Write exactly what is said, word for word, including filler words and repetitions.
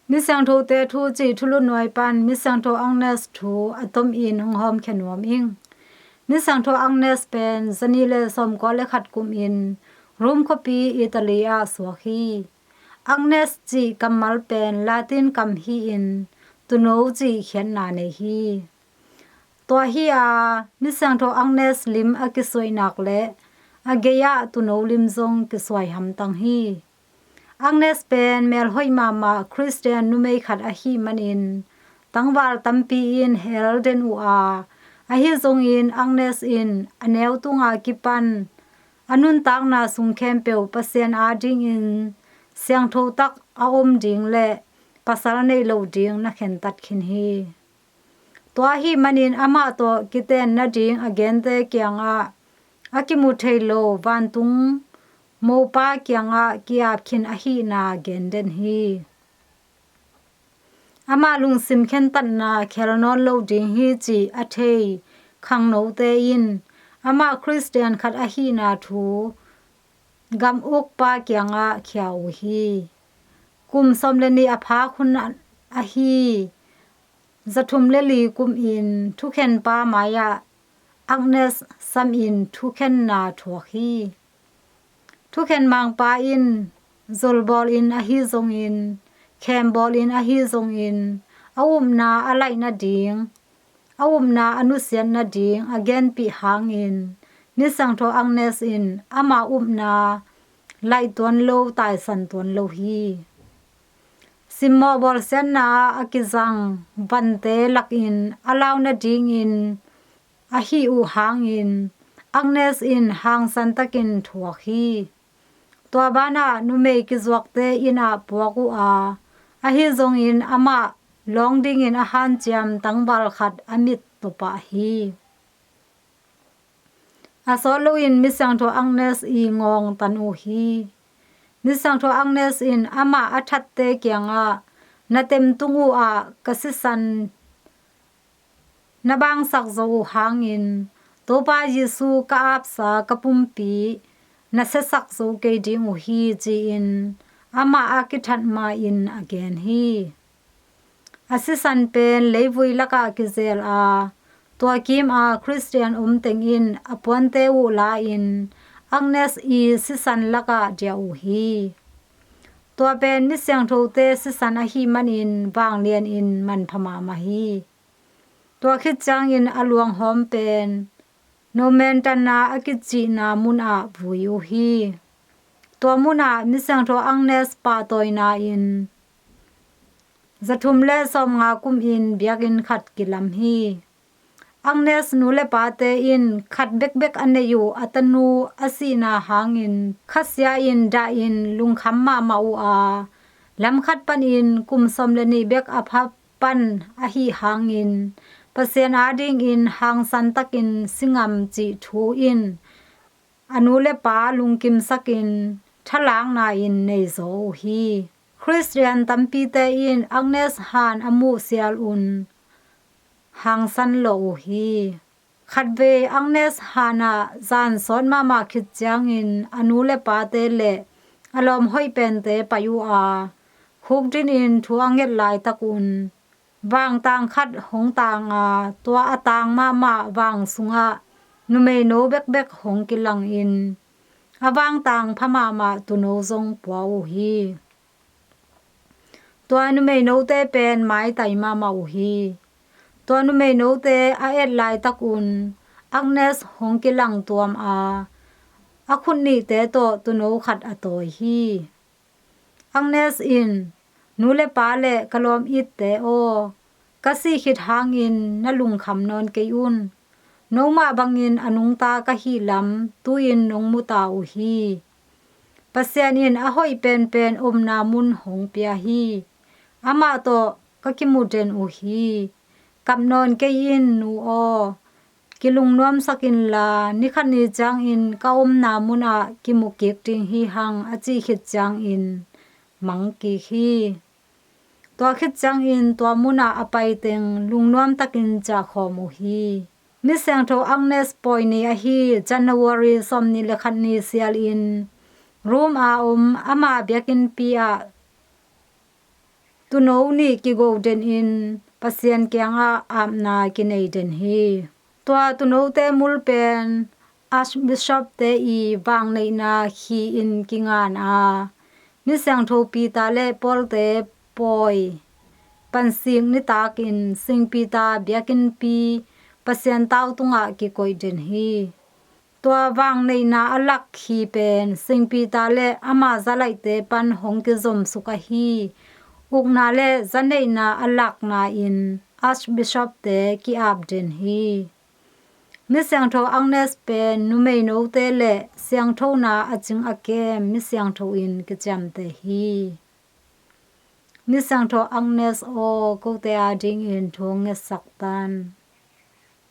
Misiangthote thu cih thulutnuai pan Misiangtho Agnes thu a tomin hong hawmkhia nuam ing. Misiangtho Agnes pen zanih le sawmkua le khat kumin Rome khuapi Italy ah suak hi. Agnes cih kammal pen Latin kam hi-in tuuno cih khiatna nei hi. Tua hi-a Misiangtho Agnes lim a kisuaih nak le a gei-ah tuuno lim zong kisuai hamtang hi. Agnes pen melhoih mahmah Khristian numei khat ahih manin tangval tampi in hel den uh a, ahi zongin Agnes in a neu tunga kipan a nuntakna sung khempeuh Pasian adingin siangtho tak a om ding le pasal neih lo ding na khentat khin hi. Tua ahih manin amah tawh kiten nading a gente kiangah a kimu thei lo vantung mopa kiangah ki-ap khin ahihna gen den hi. Amah lungsim khentatna khel nawn lo ding hi cih a thei khangnote in amah Khristian khat ahihna thu gam ukpa kiangah khia uh hi. Kum sawm le nih a phak hun ahi zathum le li kumin thukhenpa mai-ah Agnes samin thukhenna thuak hi. Thukhen mangpa in zol bawlin ahi zongin, khem bawlin ahi zongin, a upna a laih nading, a upna a nusiat nading a genpih hangin Misiangtho Agnes in ama upna laih tuan lo, taisan tuan lo hi. Simmawh bawlsiatna ah a kizang vante lakin a lau nadingin a hih uh hangin Agnes in hangsan takin thuak hi. Tua banah numei kizuakte inn ah puak uh a, ahi zongin amah lawng dingin a hanciam tangval khat a mit tawpah hi. A sawt loin Misiangtho Agnes i ngawng tan uh hi. Misiangtho Agnes in amah a thatte kiangah, "Na temtung uh ah ka sisan na bangsak zo uh hangin Topa Jesu ka apsa ka pumpi na siasak zo kei ding uh hi," ci-in amah a kithat ma-in a gen hi. A sisan pen leivui lakah kizel a, tua kim a Khristian om teng in a puante uh la-in Agnes i sisan lakah diah uh hi. Tua pen misiangthote sisan ahih manin vanglianin manpha mahmah hi. Tua khit ciangin a luanghawm pen Nomentanna a kicihna munah vui uh hi. Tua munah Misiangtho Agnes pahtawina in zathum le sawmnga kumin biakinn khat kilam hi. Agnes nu le pate in khat bekbek a neih uh a tanu a sihna hangin khasia in dahin lungkham mahmah uh a, lamkhat panin kum sawm le nih bek a pha pan ahih hangin Pasian adingin hangsan takin si ngam cih thu in a nu le pa lungkimsakin thalakna in neizaw uh hi. Khristian tampite in Agnes han a muh sialun hangsan lawh uh hi. Khatvei Agnes hanah zan sawt mahmah khit ciangin a nu le pate le a lawm hoih pente pai uh a, khukdinin thu a nget laitakun vangtang khat hong tang a, tua a tang mahmah vang sungah numeino bekbek hong kilangin a vangtang pha mahmah tuuno zong pua uh hi. Tua numeinote pen maitai mahmah uh hi. Tua numeinote a et laitakun Agnes hong kilang tuam a, a khut nihte tawh tuuno khat a tawi hi. Agnes in, "Nu le pa le ka lawm itte aw, ka sih khit hangin na lungkham nawn kei un. Nomah bangin a nungta ka hih lam tu-in nong mu ta uh hi. Pasian in a hoih penpen omna mun hong pia hi. Amah tawh ka kimu den uh hi. Kap nawn kei in, nu aw. Kilungnuamsak inla, nikhat ni ciangin ka omna munah kimu kik ding hi hang," a cih khit ciangin mang kik hi. Tua khit ciangin tua munah a paiteng lungnuam takin ciahkhawm uh hi. Misiangtho Agnes pawi ni ahi January sawmnih le khat ni sialin Rome a om ama biakinnpi ah Tuuno nih kigo den in Pasian kiangah apna kinei den hi. Tua tuunote mul pen Archbishop te i vangneihna khi in kingan a, Misiangtho Peter le Paul te pawi pansik nitakin Sing Peter biakinnpi Pasian tau tungah kikoih den hi. Tua vangneihna a lak khi pen Sing Peter le ama zalaihte pan hong kizomsuk ahi ukna le zaneihna a lakna in Archbishop te ki-ap den hi. Misiangtho Agnes pen numeinote le siangthona a cing a kem misiangtho in kiciamteh hi. Misiangtho Agnes aw, kote adingin thu hong ngetsak tan.